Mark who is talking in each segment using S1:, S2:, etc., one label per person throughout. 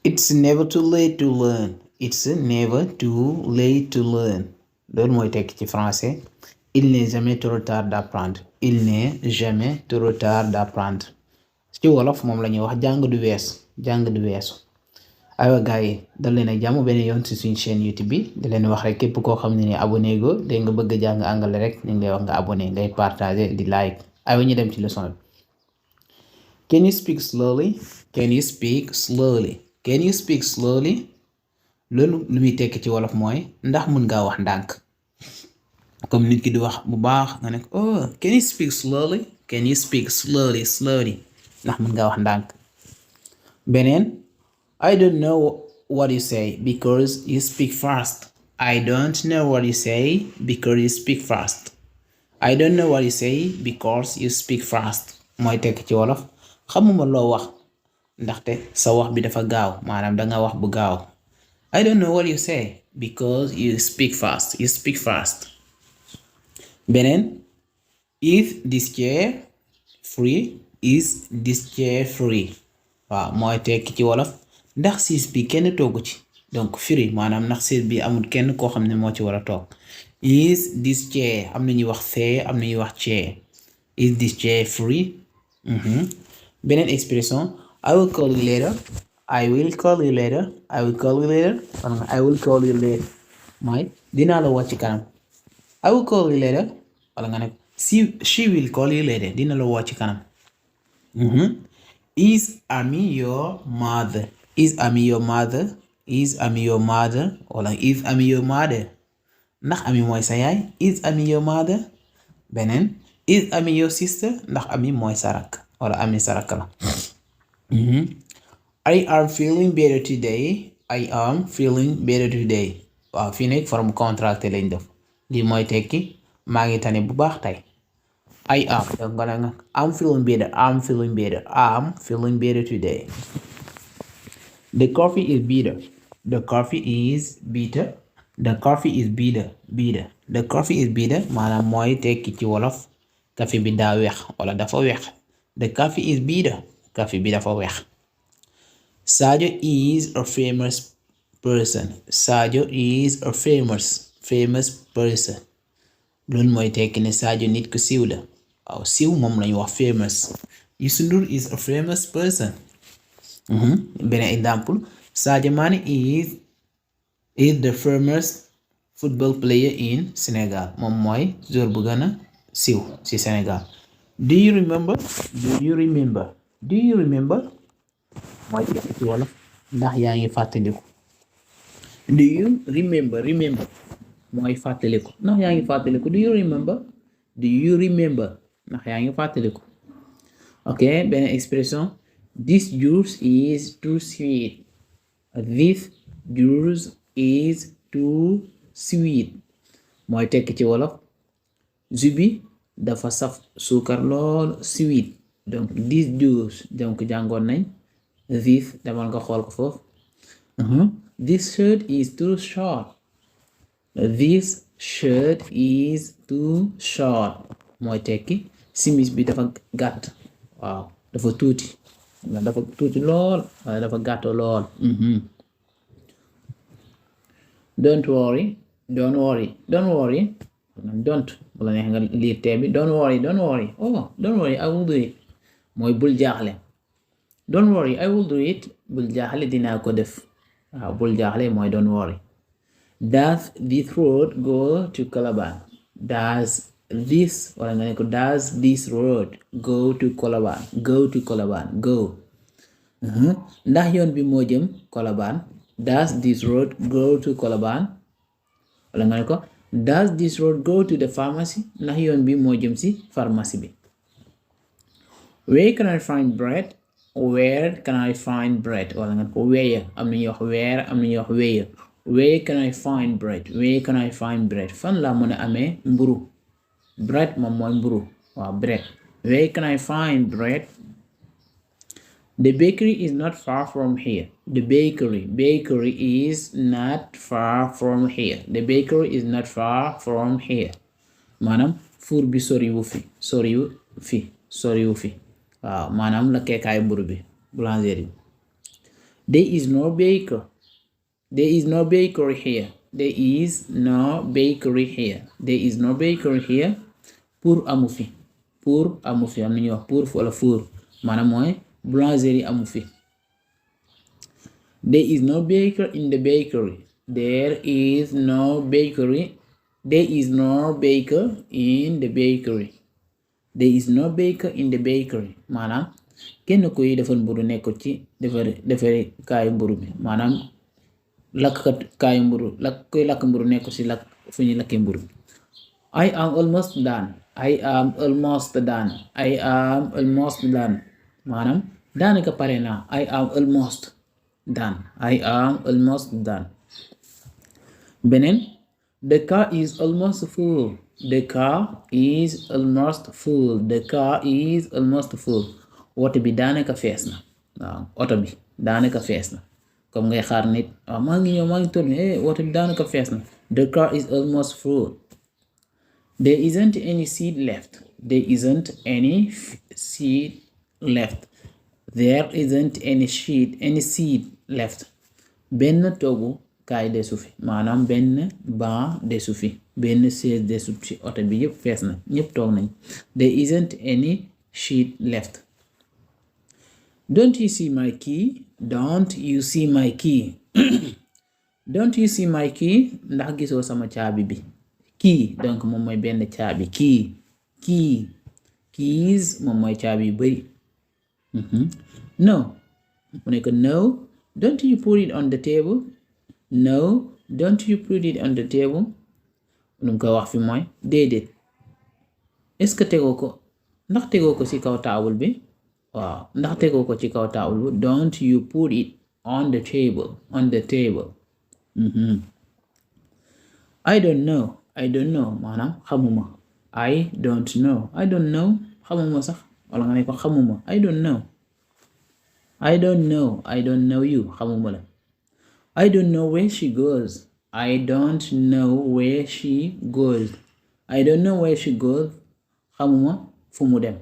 S1: It's never too late to learn. It's never too late to learn. loolu mooy tekki ci français. Il n'est jamais trop tard d'apprendre. Il n'est jamais trop tard d'apprendre. ci wolof moom la ñuy wax jàng du weesu. jàng du weesu. aywa gars yi dal leen ak jàmm benn yoon ci suñu chaîne YouTube bi di leen wax rek képp koo xam ne ni abonné go dégg nga bëgg a jàng anglais rek ñu ngi lay wax nga abonné ngay partager di like. aywa ñu dem ci leçon bi. Can you speak slowly? Can you speak slowly? Can you speak slowly? loolu lu muy tekki ci wolof mooy ndax mun ngaa wax ndànk. comme nit ki di wax bu baax nga ne oh can you speak slowly? Can you speak slowly? ndax mun ngaa wax ndànk. beneen I don't know what you say because you speak fast. I don't know what you say because you speak fast. I don't know what you say because you speak fast. mooy tekki ci wolof xamuma loo wax ndaxte sa wax bi dafa gaaw maanaam danga wax bu gaaw. I don't know what you say because you speak fast. You speak fast. beneen is this chair free? Is this chair free? waaw mooy tekki ci wolof ndax siis bi kenn toogu ci donc free maanaam ndax siis bi amul kenn koo xam ne moo ci war a toog. Is this chair am na ñuy wax fee am na ñuy wax chair. Is this chair free? beneen expression I will call you later. I will call you later. I will call you later. I will call you later mooy dinaa la woo ci kanam. I will call you later wala nga ne she will call you later dina la woo ci kanam. Is Ami your mother? Is Ami your mother? Is Ami your mother wala is Ami your mother ndax Ami mooy sa yaay. Is Ami your mother. beneen is Ami your sister ndax Ami mooy sa rakk wala Ami sa rakk la. I am feeling better today. I am feeling better today. waaw fii nekk forme contracté lañ def lii mooy tekki maa ngi tane bu baax tey. I am donc nga ne I'm feeling better. I'm feeling better. I'm feeling better today. The coffee is bitter. The coffee is bitter. The coffee is bitter. Bitter. The coffee is bitter maanaam mooy tekki ci wolof café bi daa weex wala dafa weex. The coffee is bitter. Café bi dafa weex. Sadio is a famous person. Sadio is a famous person. loolu mooy tekki ne Sadio nit ku siiw la. waaw siiw moom lañu wax famous. Youssou Ndour is a famous person. beneen exemple Sadio Mané is the famous football player in Senegal moom mooy joueur bu gën a siiw ci Sénégal. Do you remember? mooy tekki ci wolof ndax yaa ngi fàttaliku. Do you remember mooy fàttaliku ndax yaa ngi fàttaliku. Do you remember ndax yaa ngi fàttaliku. ok beneen expression this juice is too sweet. This juice is too sweet mooy tekki ci wolof jus bi dafa saf suukar lool sweet donc this juice donc jàngoon nañ this demal nga xool ko foofu. This shirt is too short. This shirt is too short mooy tekki simis bi dafa gàtt waaw dafa tuuti lool waaye dafa gàtt lool. Don't worry don't wala neex nga lire tee bi don't worry oh don't worry I will do it mooy bul jaaxle. Don't worry I will do it bul jaaxle dinaa ko def waaw bul jaaxle mooy don't worry. Does this road go to Colobane? Does this wala nga ne ko does this road go to Colobane go. ndax yoon bi moo jëm Colobane. Does this road go to Colobane wala nga ne ko does this road go to the pharmacy ndax yoon bi moo jëm ci pharmacie bi. Where can I find bread? Where can I find bread wala nga ne ko where am na ñuy wax where am na ñuy wax where. Where can I find bread fan laa mën a amee mburu. Bread moom mooy mburu waaw bread. Where can I find bread? The bakery is not far from here. The bakery is not far from here. The bakery is not far from here maanaam fuur bi soriwu fi waaw maanaam la keekaayu mburu bi boulangerie bi. There is no baker. There is no bakery here. There is no bakery here. There is no bakery here. Pour amu fi. Pour amu fi. Am na ñuy wax pour wala four. Maanaam mooy boulangerie amu fi. There is no baker in the bakery. There is no bakery. There is no baker in the bakery. There is no baker in the bakery. Maanaam kenn kuy defar mburu nekkul ci defari kaayu mburu bi. Maanaam lakkat kaayu mburu kuy lakk mburu nekkul ci lakk fu ñuy lakkee mburu. I am almost done. I am almost done. I am almost done. Maanaam daanaka pare naa. I am almost done. I am almost done. Beneen, the car is almost full. The car is almost full. The car is almost full. Oto bi daanaka fees na. Waaw oto bi daanaka fees na. Comme ngay xaar nit maa ngi ñëw maa ngi toll oto bi daanaka fees na. The car is almost full. There isn't any seat left. There isn't any seat left. There isn't any seat left. Benn toogu kaay desu fi maanaam benn banc desu fi benn chaise desu ci oto bi yëpp fees na ñëpp toog nañ. There isn't any seat left. Don't you see my key? Don't you see my key? Don't you see my key? Ndax gisoo sama caabi bi. Key donc moom mooy benn caabi. Key keys moom mooy caabi yu bari. No mu ne ko no, don't you put it on the table? No, don't you put it on the table? lu mu koy wax fi mooy déedéet. Est-ce que tegoo ko ndax tegoo ko ci kaw taabul bi? Waaw ndax tegoo ko ci kaw taabul bi. Don't you put it on the table. I don't know maanaam xamuma. I don't know xamuma sax wala nga ne ko xamuma. I don't know you xamuma la. I don't know where she goes. Xamuma fu mu dem.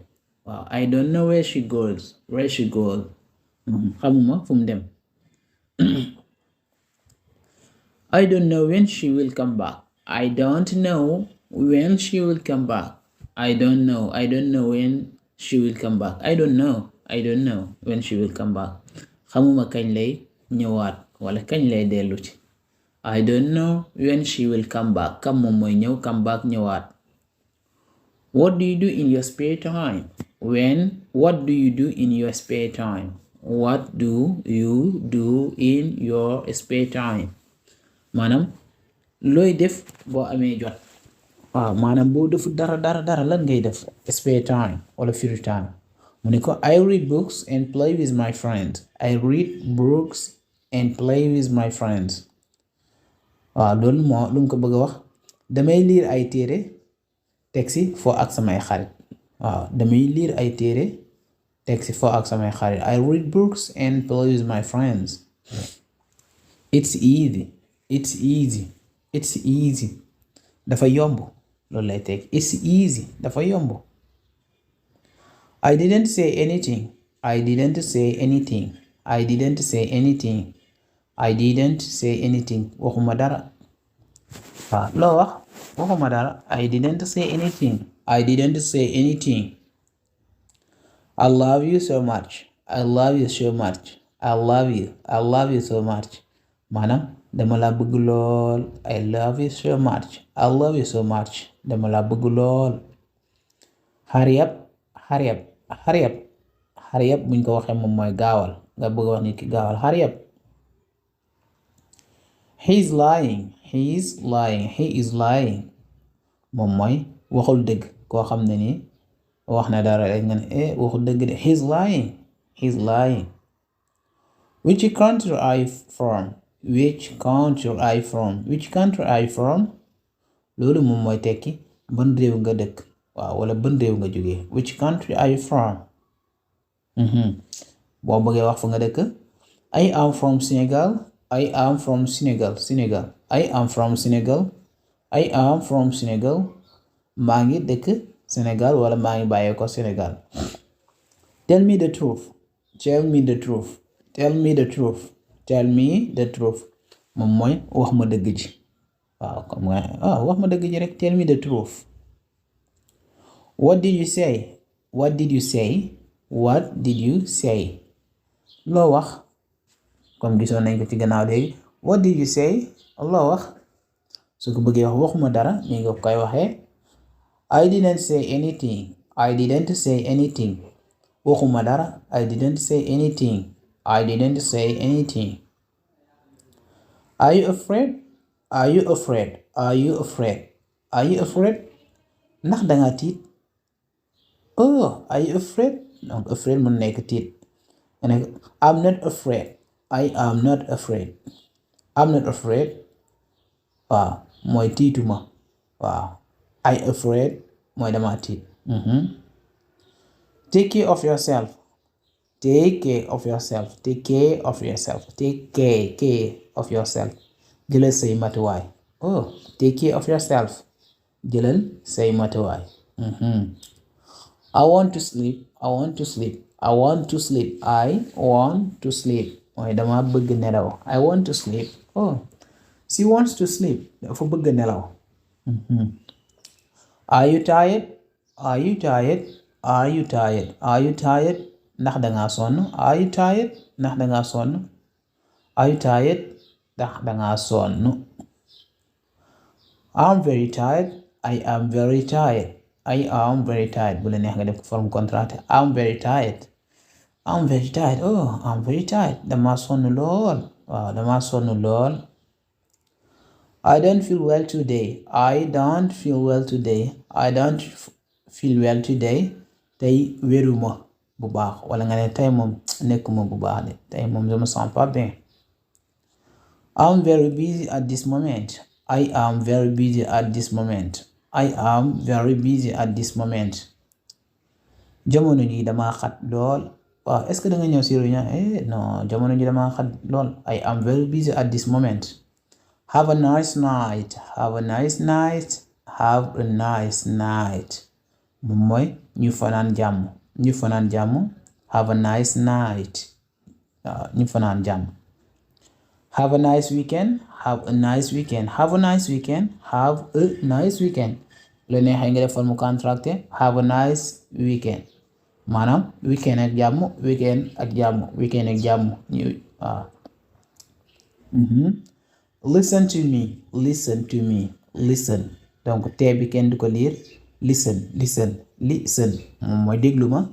S1: Waaw I don't know where she goes. Xamuma fu mu dem. I don't know when she will come back. I don't know when she will come back. I don't know when she will come back. I don't know when she will come back. Xamuma kañ lay ñëwaat wala kañ lay dellu ci. I don't know when she will come back. Kam moom mooy ñëw, come back ñëwaat. What do you do in your spare time? What do you do in your spare time? What do you do in your spare time? Maanaam looy def boo amee jot. Waaw maanaam boo defu dara lan ngay def spare time wala free time. Mu ne ko I read books and play with my friends. Waaw loolu moo lu mu ko bëgg a wax damay lire ay téere texi foo ak samay xarit. Waaw damay lire ay téere texi foo ak samay xarit. I read books and play with my friends. It's easy. Dafa yomb loolu lay teg. It's easy dafa yomb. I didn't say anything. Waxuma dara. Waaw loo wax waxuma dara. I didn't say anything. I love you so much. Maanaam dama la bëgg lool. I love you so much. Dama la bëgg lool. Hurry up buñ ko waxee moom mooy gaawal nga bëgg wax nit ki gaawal. Hurry up. He is lying. Moom mooy waxul dëgg koo xam ne ni wax na dara rek nga ne waxul dëgg de. He is lying. Which country are you from? Loolu moom mooy tekki ban réew nga dëkk. Waaw wala ban réew nga jógee. Which country are you from? Boo bëggee wax fu nga dëkk. I am from Senegal. I am from Senegal. Maa ngi dëkk Senegal wala maa ngi bàyyee ko Senegal. Tell me the truth. tell me the truth. Tell me the truth. moom mooy wax ma dëgg ji. waaw comme wax ma dëgg ji rek. Tell me the truth. What did you say? What did you say? What did you say? loo wax. comme gisoon nañ ko ci gannaaw léegi. What did you say? loo wax. su ko bëggee wax waxuma dara ni nga koy waxee. I didn't say anything. I didn't say anything. waxuma dara. I didn't say anything. I didn't say anything. Are you afraid? Are you afraid? Are you afraid? Are you afraid? ndax danga tiit. Oh, are you afraid? donc afraid mën nekk tiit. I'm not afraid. I am not afraid. I'm not afraid. waaw mooy tiituma. waaw I afraid mooy dama tiit. Take care of yourself. Take care of yourself. Take care of yourself. Take care of yourself. jëlal say matuwaay. Oh, take care of yourself. jëlal say matuwaay. I want to sleep. I want to sleep. I want to sleep. I want to sleep. mooy dama bëgg nelaw. I want to sleep. Oh, she wants to sleep. dafa bëgg nelaw. Are you tired? Are you tired? Are you tired? Are you tired? ndax danga sonn. Are you tired? ndax danga sonn. Are you tired? ndax danga sonn. I'm very tired. I am very tired. I am very tired. bu la neex nga def forme contractée. I'm very tired. I'm very tired. Oh, I'm very tired. dama sonn lool. waaw dama sonn lool. I don't feel well today. I don't feel well today. I don't feel well today. tey wéruma bu baax wala nga ne tey moom nekkuma bu baax de tey moom je me sens pas bien. I'm very busy at this moment. I am very busy at this moment. I am very busy at this moment. jamono ji dama xat lool. waaw est-ce que da nga ñëw si réunion? non jamono ji dama xat lool. I am very busy at this moment. Have a nice night. Have a nice night. Have a nice night. moom mooy ñu fanaan jàmm. ñu fanaan jàmm. Have a nice night. ñu fanaan jàmm. Have a nice weekend. Have a nice weekend. Have a nice weekend. Have a nice weekend. lu neexee nga def forme contractée. Have a nice weekend. maanaam weekend ak jàmm. weekend ak jàmm. weekend ak jàmm. waaw. Listen to me. Listen to me. Listen. donc te bi kenn du ko lire. Listen. Listen. Listen. moom mooy déglu ma.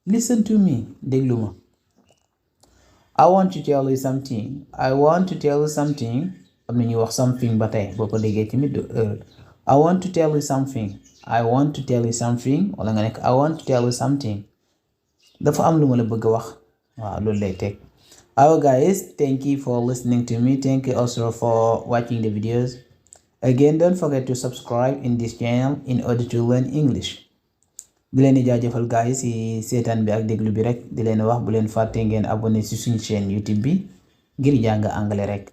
S1: Listen to me. déglu ma. I want to tell you something. I want to tell you something. am na ñuy wax something ba tey boo ko déggee tamit du I want to tell you something. I want to tell you something. wala nga nekk I want to tell you something. dafa am lu ma la bëgg a wax. waaw loolu lay teg. Alright guys, thank you for listening to me. Thank you also for watching the videos. Again, don't forget to subscribe in this channel in order to learn English. di leen di jaajëfal guys si seetaan bi ak déglu bi rek di leen wax bu leen fàtte ngeen abonné si suñu chaîne YouTube bi ngir jàng anglais rek.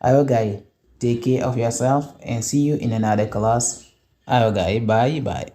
S1: Alright guys, take care of yourself and see you in another class. Alright guys, bye bye.